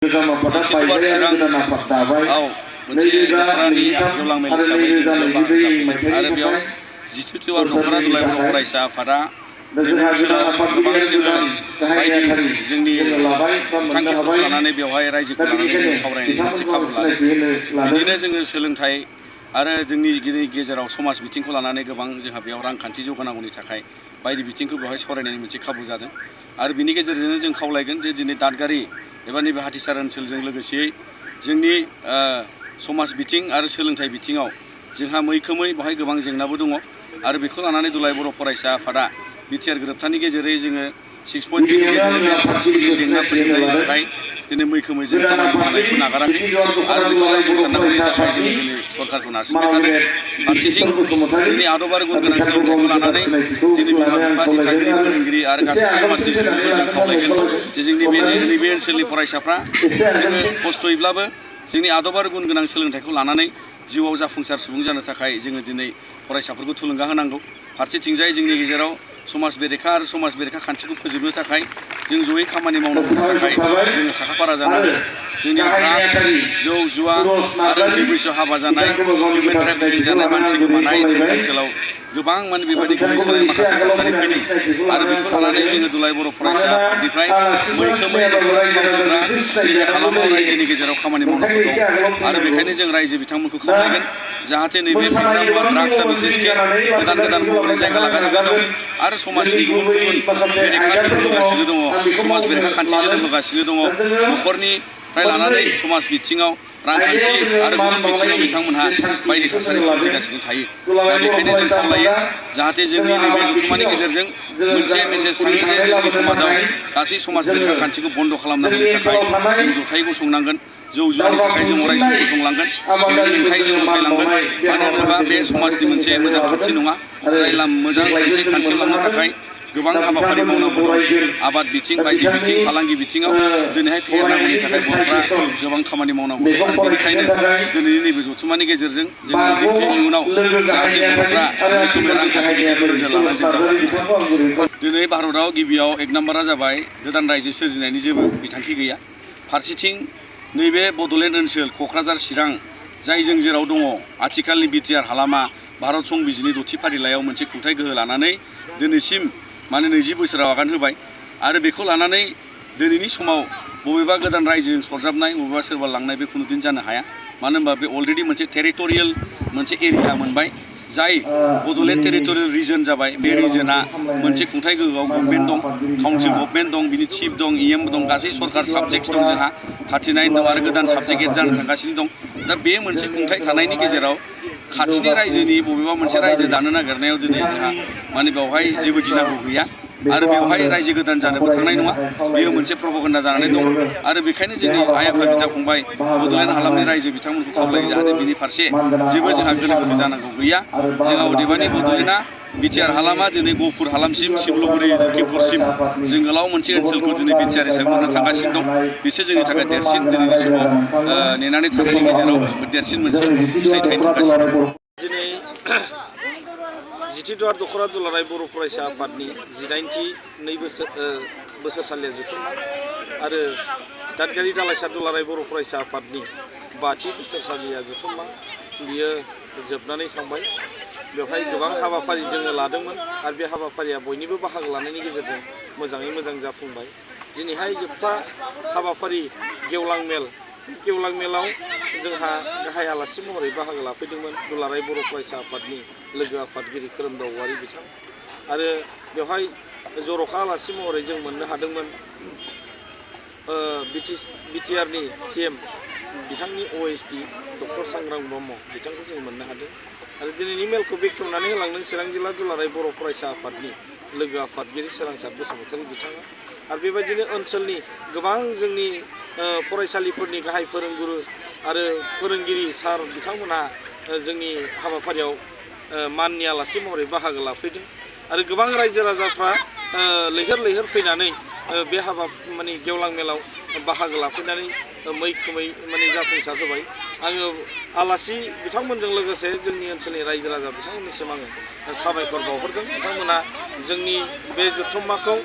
जिथुबा चिराङाव मोनसे दख'रानि गेवलां मेल हिसाबै जों बाहागो लाफैदों आरो बेयाव जिथुबा दख'रा दुलाराय बर' फरायसा आफादा नैबे ओनसोलाव गोबां जोङो बायदि जोंनि बिथांखिफोरखौ लानानै बेवहाय रायजोखौ लानानै जों सावरायनायनि मोनसे खाबु लादों। बिदिनो जोङो सोलोंथाइ आरो जोंनि गेजेराव समाज बिथिंखौ लानानै गोबां जोंहा बेयाव रांखान्थि जौगानांगौनि थाखाय बायदि बिथिंखौ बेवहाय सावरायनायनि मोनसे खाबु जादों आरो बिनि गेजेरजोंनो जों खावलायगोन जे दिनै दादगारि एबा नैबे हाथिसार ओनसोलजों लोगोसेयै जोंनि समाज बिथिं आरो सोलोंथाइ बिथिङाव जोंहा मैखोमै बेवहाय गोबां जेंनाबो दङ आरो बेखौ लानानै दुलाराय बर' फरायसा आफादा बिटिआर गोरोबथानि गेजेरै जोङो 6.3 नि गेजेरजों मेनसार्सफोरनि जेंना फोजोबनायनि थाखाय दिनै मैखोमै जों खामानि मावनायखौ नागाराखै आरो बेखौ जाफुंसारनांगौनि थाखाय जों दिनै सरकारखौ नारसिनबाय थादों। फारसेथिं जोंनि आदबारि गुन गोनां सोलोंथाइखौ लानानै जोंनि बिमा बिफा दिथागिरि फोरोंगिरि आरो गासै समाजनि सुबुंखौ जों खावलायगोन जे जोंनि नैबे ओनसोलनि फरायसाफ्रा जोङो खस्थ'यैब्लाबो जोंनि आदबारि गुन गोनां सोलोंथाइखौ लानानै जिउआव जाफुंसार सुबुं जानो थाखाय जोङो दिनै फरायसाफोरखौ थुलुंगा होनांगौ। फारसेथिंजाय जोंनि गेजेराव समाज बेरेखा आरो समाज बेरेखा खान्थिखौ फोजोबनो थाखाय जों जयै खामानि मावनांगौनि थाखाय जोङो साखाफारा जानांगोन। जोंनियाव ड्राग्स, जौ जुवा आरो उन्दै बैसोआव हाबा जानाय, हिउमेन ट्राफिकिं जानाय, मानसि गोमानाय नैबे ओनसोलाव गोबां माने बेबायदि गोलैसोनाय माखासे थासारि फैदों आरो बेखौ लानानै जोङो दुलाराय बर' फरायसा आफादनिफ्राय मैखोमै मावथिफ्रा नैबे हालामाव रायजोनि गेजेराव खामानि मावनांगौ दं आरो बेखायनो जों रायजो बिथांमोनखौ खावलायगोन जाहाथे नैबे फेग्रा मुवा ड्राग्सआ बिसेसके गोदान गोदान महरै जायगा लागासिनो दं आरो समाजनि गुबुन गुबुन बेरेखा जोनोम होगासिनो दङ, समाज बेरेखा खान्थि जोनोम होगासिनो दङ, न'खरनिफ्राय लानानै समाज बिथिङाव रांखान्थि आरो गुबुन बिथिङाव बिथांमोनहा बायदि थासारि सोमजिगासिनो थायो। दा बेखायनो जों खावलायो जाहाथे जोंनि नैबे जथुम्मानि गेजेरजों मोनसे मेसेज थाङो जे जोंनि समाजाव गासै समाज बेरेखा खान्थिखौ बन्द' खालामनांगौनि थाखाय जों जथायै गसंनांगोन। जौ जुवानि थाखाय जों अरायसम गसंलांगोन, बेनि हेंथायै जों गसंलांगोन। मानो होनोबा बे समाजनि मोनसे मोजां खान्थि नङा, जाय मोजां मोनसे खान्थियाव लांनो थाखाय गोबां हाबाफारि मावनांगौ दं। आबाद बिथिं, बायदि बिथिं, फालांगि बिथिङाव दिनैहाय फेहेरनांगौनि थाखाय बर'फ्रा गोबां खामानि मावनांगौ दं आरो बेनिखायनो दिनैनि नैबे जथुम्मानि गेजेरजों जों मिजिंथियो इयुनाव जाहाथे बर'फ्रा मैखोमै रांखान्थि बिथिंखौ नोजोर लानानै जों दावगालांनो हायो। दिनै भारतआव गिबियाव 1 नाम्बारा जाबाय गोदान रायजो सोरजिनायनि जेबो बिथांखि गैया। फारसेथिं नैबे बड'लेण्ड ओनसोल क'क्राझार चिरां जायजों जेराव दङ आथिखालनि बिटिआर हालामा भारत संबिजिरनि 6थि फारिलाइयाव मोनसे खुंथाय गोहो लानानै दिनैसिम माने 20 बोसोराव आगान होबाय आरो बेखौ लानानै दिनैनि समाव बबेबा गोदान रायजोजों सरजाबनाय बबेबा सोरबा लांनाय बे खुनुदिन जानो हाया। मानो होनबा बे अलरेडि मोनसे टेरिटरियेल मोनसे एरिया मोनबाय जाय बड'लेण्ड टेरिटरियेल रिजन जाबाय। बे रिजना मोनसे खुंथाय गोहोआव गभर्नमेन्ट दं, काउन्सिल गभर्नमेन्ट दं, बिनि चिफ दं, EM दं, गासै सरकार साबजेक्ट्स दं जोंहा 39 दं आरो गोदान साबजेक्ट एड जानो थांगासिनो दं। दा बे मोनसे खुंथाय थानायनि गेजेराव खाथिनि रायजोनि बबेबा मोनसे रायजो दानो नागिरनायाव दिनै जोंहा माने बेवहाय जेबो गिनांगौ गैया आरो बेवहाय रायजो गोदान जानोबो थांनाय नङा। बेयो मोनसे प्रपगेन्डा जानानै दं आरो बेखायनो जोंनि आइ आफा बिदा फंबाय बड'लेण्ड हालामनि रायजो बिथांमोनखौ खावलायो जाहाथे बिनि फारसे जेबो जोंहा गोनो गोथो जानांगौ गैया। जोंहा अदेबानि बड'लेण्डआ बिटिआर हालामा दिनै गहपुर हालामसिम, सिमलुगुरि, लखिमपुरसिम जों गोलाव मोनसे ओनसोलखौ दिनै बिटिआर हिसाबै मोननो थांगासिनो दं। बिसोर जोंनि थाखाय देरसिन दिनैनि समाव नेनानै थानायनि गेजेराव देरसिन मोनसे फिथाइ थायनो थांगासिनो दं। दिनै जिथिद्वार दख'रा दुलाराय बर' फरायसा आफादनि 19थि बोसोरसालिया जथुम्मा आरो दादगारि दालाइसा दुलाराय बर' फरायसा आफादनि 5थि बोसोरसालिया जथुम्मा बियो जोबनानै थांबाय। बेवहाय गोबां हाबाफारि जोङो लादोंमोन आरो बे हाबाफारिया बयनिबो बाहागो लानायनि गेजेरजों मोजाङै मोजां जाफुंबाय। दिनैहाय जोबथा हाबाफारि गेवलां मेल, गेवलां मेलाव जोंहा गाहाय आलासि महरै बाहागो लाफैदोंमोन दुलाराय बर' फरायसा आफादनि लोगो आफादगिरि खोरोमदाव औवारि बिथां आरो बेवहाय जर'खा आलासि महरै जों मोननो हादोंमोन बिटिआरनि CM बिथांनि OSD डक्टर सांग्रां ब्रह्म बिथांखौ जों मोननो हादों आरो दिनैनि मेलखौ बेखेवनानै होलांदों चिरां जिल्ला दुलाराय बर' फरायसा आफादनि लोगो आफादगिरि सोरांसार बसुमतारी बिथाङा आरो बेबायदिनो ओनसोलनि गोबां जोंनि फरायसालिफोरनि गाहाय फोरोंगुरु आरो फोरोंगिरि सार बिथांमोनहा जोंनि हाबाफारियाव माननि आलासि महरै बाहागो लाफैदों आरो गोबां रायजो राजाफ्रा लैहोर लैहोर फैनानै बे गेवलां मेलाव बाहागो लाफैनानै मैखोमै माने जाफुंसार होबाय। आङो आलासि बिथांमोनजों लोगोसे जोंनि ओनसोलनि रायजो राजा बिथांमोननिसिम आङो साबायखर बावहरदों। बिथांमोना जोंनि बे जथुम्माखौ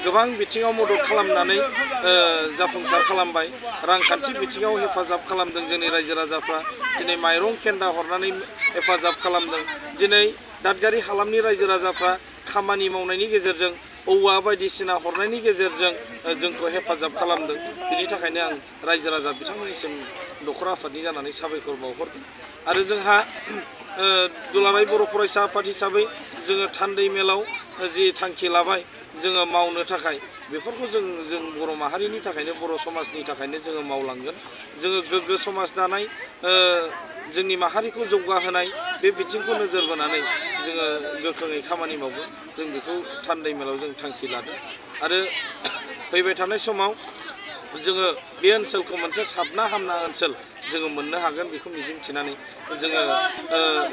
गोबां बिथिङाव मदद खालामनानै जाफुंसार खालामबाय। रांखान्थि बिथिङाव हेफाजाब खालामदों जोंनि रायजो राजाफ्रा। दिनै माइरं खेन्दा हरनानै हेफाजाब खालामदों। दिनै दादगारि हालामनि रायजो राजाफ्रा खामानि मावनायनि गेजेरजों औवा बायदिसिना हरनायनि गेजेरजों जोंखौ हेफाजाब खालामदों। बिनि थाखायनो आं रायजो राजा बिथांमोननिसिम दखरा आफादनि जानानै साबायखर बावहरदों। आरो जोंहा दुलाराय बर' फरायसा आफाद हिसाबै जोङो थान्दै मेलाव जि थांखि लाबाय जोङो मावनो थाखाय, बेफोरखौ जों बर' माहारिनि थाखायनो, बर' समाजनि थाखायनो जोङो मावलांगोन। जोङो गोग्गो समाज दानाय, जोंनि माहारिखौ जौगाहोनाय बे बिथिंखौ नोजोर बोनानै जोङो गोख्रोङै खामानि मावगोन। जों बेखौ थान्दै मेलाव जों थांखि लादों। आरो फैबाय थानाय समाव जोङो बे ओनसोलखौ मोनसे साबना हामना ओनसोल जोङो मोननो हागोन बेखौ मिजिंथिनानै जोङो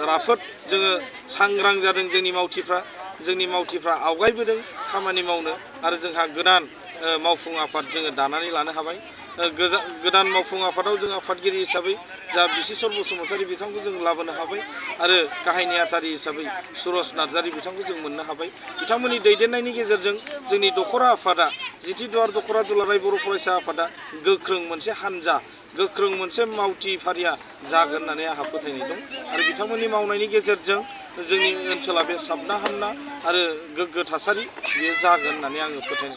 राफोद जोङो सांग्रां जादों। जोंनि मावथिफ्रा आवगायबोदों खामानि मावनो। आरो जोंहा गोदान मावफुं आफाद जोङो दानानै लानो हाबाय। गोदान मावफुं आफादाव जों आफादगिरि हिसाबै जा बिसिसर बसुमतारी बिथांखौ जों लाबोनो हाबाय। आरो गाहाय नेहाथारि हिसाबै सुरज नार्जारी बिथांखौ जों मोननो हाबाय। बिथांमोननि दैदेननायनि गेजेरजों जोंनि दखरा आफादा, जितिदुवार दखरा दुलाराय बर' फरायसा आफादा गोख्रों मोनसे हान्जा, गोख्रों मोनसे मावथि फारिया जागोन होननानै आंहा फोथायनाय दं। आरो बिथांमोननि मावनायनि गेजेरजों जोंनि ओनसोला बे साबना हामना आरो गोग्गो थासारि बेयो जागोन होननानै आङो फोथायनाय